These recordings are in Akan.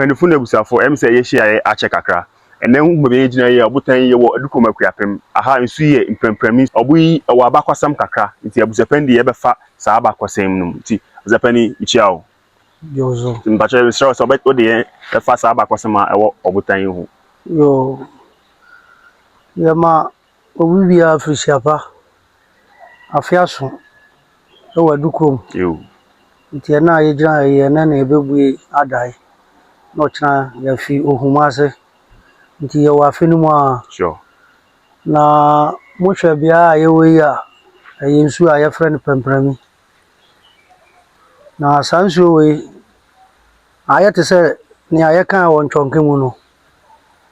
Mpanyinfo ne abusuafo, ɛyɛ me sɛ yɛahyiaeɛ akyɛ kakra. Ɛnnɛ wohu baabi a yɛgyina yi a, ɔbotan yi yɛwɔ Adukurom Akuapem. Aha nso yɛ mprɛmprɛmi. Ɔbo yi ɛwɔ abakwasɛm kakra, nti abusuapanin deɛ yɛbɛfa saa abakwasɛm no mu. Nti abusuapanin, mekyia wo. Yoo so. Nti mpakyɛ mesrɛ wo sɛ wode yɛn bɛfa saa abakwasɛm a ɛwɔ ɔbotan yi ho. Yoo. Yɛma obi biara afirihyia pa. Afe aso wɔ Adukurom. Yoo. Nti ɛnnɛ a yɛgyina ha yi, ɛnnɛ na yɛbɛbue adae na ɔkyena yɛafi Ohum ase. Nti yɛwɔ afe no mu a. Sure. Na mohwɛ beaeɛ a yɛwɔ yi a, ɛyɛ nsuo a yɛfrɛ no Pɛmprɛmi. Na saa nsuo wei, ayɛ te sɛ nea yɛkaa wɔ Ntwɔnke mu no.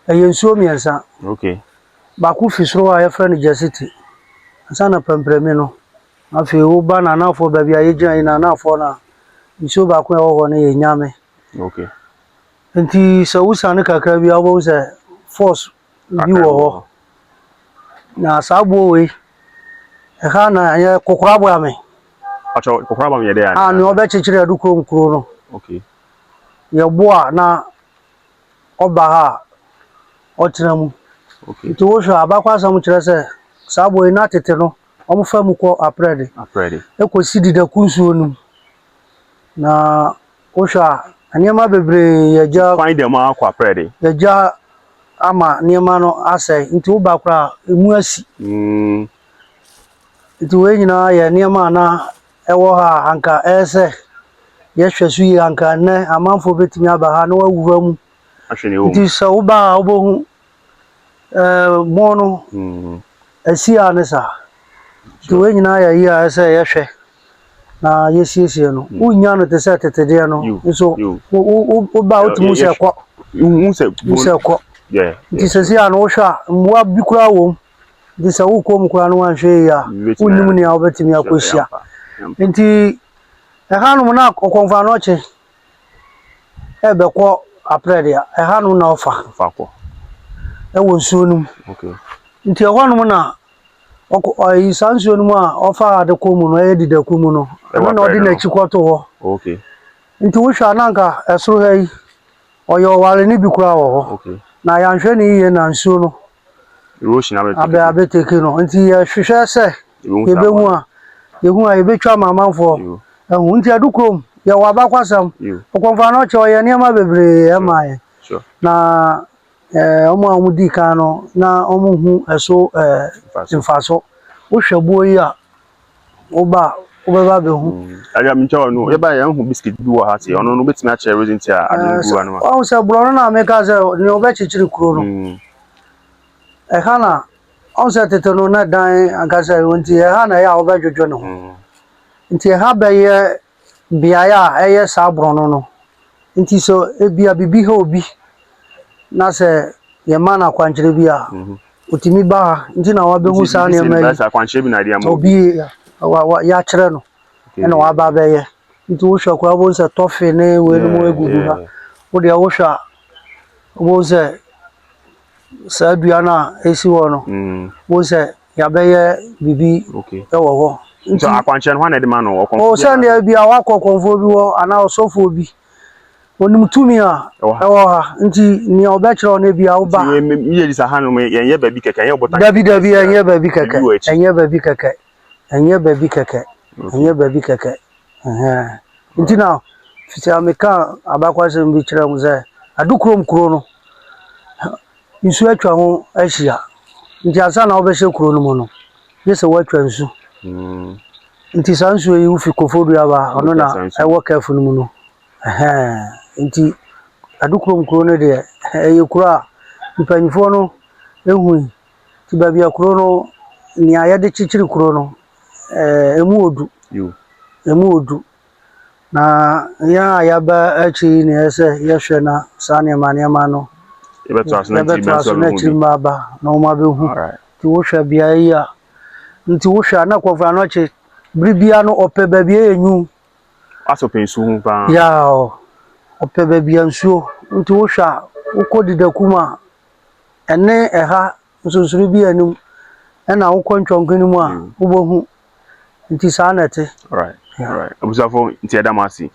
Ɛyɛ nsuo mmiɛnsa. Baako fi soro hɔ a yɛfrɛ no Gyasiti. Ansa na Pɛmprɛmi no. Afei woba Nanafoɔ baabi a yɛgyina yi, Nanafoɔ no a, nsuo baako a ɛwɔ hɔ no yɛ Nyame. Nti sɛ wosiane kakra bi a wobɛhu sɛ force bi wɔ hɔ. Na saa boɔ wei, ɛha na ɛyɛ kokora boame. Atwa kokora boame yɛ dɛ A nea ɔbɛkyekyere Adukurom kuro no. Yɛbo a na ɔba ha a ɔtena mu. Nti wohwɛ a abakwasɛm kyerɛ sɛ saa boɔ yi na tete no wɔfa mu kɔ Aprɛde. Aprɛde. Ɛkɔsi Didaku nsuo no mu. Na wohwɛ a nneɛma bebree yɛgya. Kwan dɛm akɔ Aprɛde. Yɛgya ama nneɛma no asɛe nti woba koraa emu asi. Nti wei nyinaa yɛ nneɛma a na ɛwɔ ha a anka ɛyɛ sɛ yɛhwɛ so yie anka nnɛ amanfoɔ bɛtumi aba ha na wɔawura mu. Ahwɛ nea ɛwɔ mu. Nti sɛ woba a wobɛhu ɛɛ no asi a ne saa. Nti wei nyinaa yɛ yie a ɛsɛ sɛ yɛhwɛ na yɛsiesie no. Wonnya no te sɛ tetedeɛ no nso woba a wotumi hu sɛ ɛkɔ. Wohu sɛ Wohu sɛ ɛkɔ. Nti sɛsi a no wohwɛ a mmoa bi koraa wɔ mu. Nti sɛ wokɔ mu koraa no woanhwɛ yie a wonnim nea wobɛtumi akɔhyia. Nti ɛhanom na Ɔkɔmfoanɔkye ɛbɛkɔ Aprɛde a ɛhanom na ɔfa. Ɛwɔ nsuo no mu. Nti ɛhɔnom na ɔkɔ ɔyi saa nsuo no mu a ɔfa ade kɔ mu no ɛyɛ Didaku mu no ɛno na ɔde n'akyi kɔto hɔ. Nti wohwɛ a na anka ɛsoro ha yi ɔyɛ ɔware no bi koraa wɔ hɔ. Na yɛanhwɛ no yie na nsuo no abɛ abɛteki no. Nti yɛhwehwɛ sɛ yɛbɛhu a yɛhu a yɛbɛtwa ama amanfoɔ ahu. Nti Adukurom yɛwɔ abakwasɛm. Ɔkɔmfoanɔkye ɔyɛ nneɛma bebree ɛma yɛn. Na wɔn a wɔdi kan no na wɔhu ɛso mfaso. Wohwɛ buo yi a woba a wobɛba abɛhu. Agya menkyɛ wɔ no yɛba yɛn hu biscuit bi wɔ ha se ɔno no wobɛtumi akyerɛ reason ti a ade no gu ha no ma. Ɔhu sɛ borɔno no a meka sɛ nea ɔbɛkyekyere kuro no ɛha na ɔhu sɛ tete no na dan ankasa yi nti ɛha na ɛyɛ a wobɛdwodwo ne ho. Nti ɛha bɛyɛ beaeɛ a ɛyɛ saa borɔno no. Nti sɛ ebia biribi ha obi na sɛ yɛma no akwankyerɛ bi a otumi ba ha nti na wabɛhu saa nneɛma yi. Akwankyerɛ bi na ade ama obi yɛakyerɛ no ɛna waba abɛyɛ. Nti wohwɛ koraa wobɛhu sɛ tɔfe ne weinom egugu ha. Wodeɛ wohwɛ a wobɛhu sɛ saa dua no a ɛsi hɔ no wobɛhu sɛ yɛabɛyɛ biribi ɛwɔ hɔ. Nti akwankyerɛ no hɔ na ɛde ma no ɔkɔmfoɔ. Sɛdeɛ bi a wakɔ kɔmfoɔ bi hɔ anaa ɔsɔfoɔ bi onim tumi a ɛwɔ ha nti nea ɔbɛkyerɛ wo no bi a woba. Yɛ di sa ha no yɛnyɛ baabi kɛkɛ ɛnyɛ ɔbotan. Dabi dabi ɛnyɛ baabi kɛkɛ ɛnyɛ baabi kɛkɛ ɛnyɛ baabi kɛkɛ ɛnyɛ baabi kɛkɛ nti na fiti a meka abakwasɛm bi kyerɛ mo sɛ Adukurom kuro no nsuo atwa ho ahyia nti ansa na wobɛhyɛ kuro no mu no gye sɛ woatwa nsu. Nti saa nsuo yi wofi Koforidua ba ɔno na ɛwɔ kɛfo no mu no. Nti Adukurom kuro no deɛ ɛyɛ kuro a mpanyinfoɔ no ehui. Nti baabi a kuro no nea yɛde kyekyere kuro no emu odu. Emu odu. Na yɛn a yɛaba akyi yi na ɛyɛ sɛ yɛhwɛ na saa nneɛma nneɛma no yɛbɛtoa so na akyiri mma aba na wɔn abɛhu. Nti wohwɛ beaeɛ yi a nti wohwɛ a na Kɔmfoanɔkye bere biara no ɔpɛ baabi a ɛyɛ nwunu. Asɛ ɔpɛ nsuo ho paa. Yaa ɔpɛ baabi a nsuo nti wohwɛ a wokɔ Didaku mu a ɛne ɛha nsonsono bi anim ɛna wokɔ Ntwɔnke no mu a wobɛhu nti saa na ɛte. Alright. Alright. Abusuafo nti ɛda mo ase.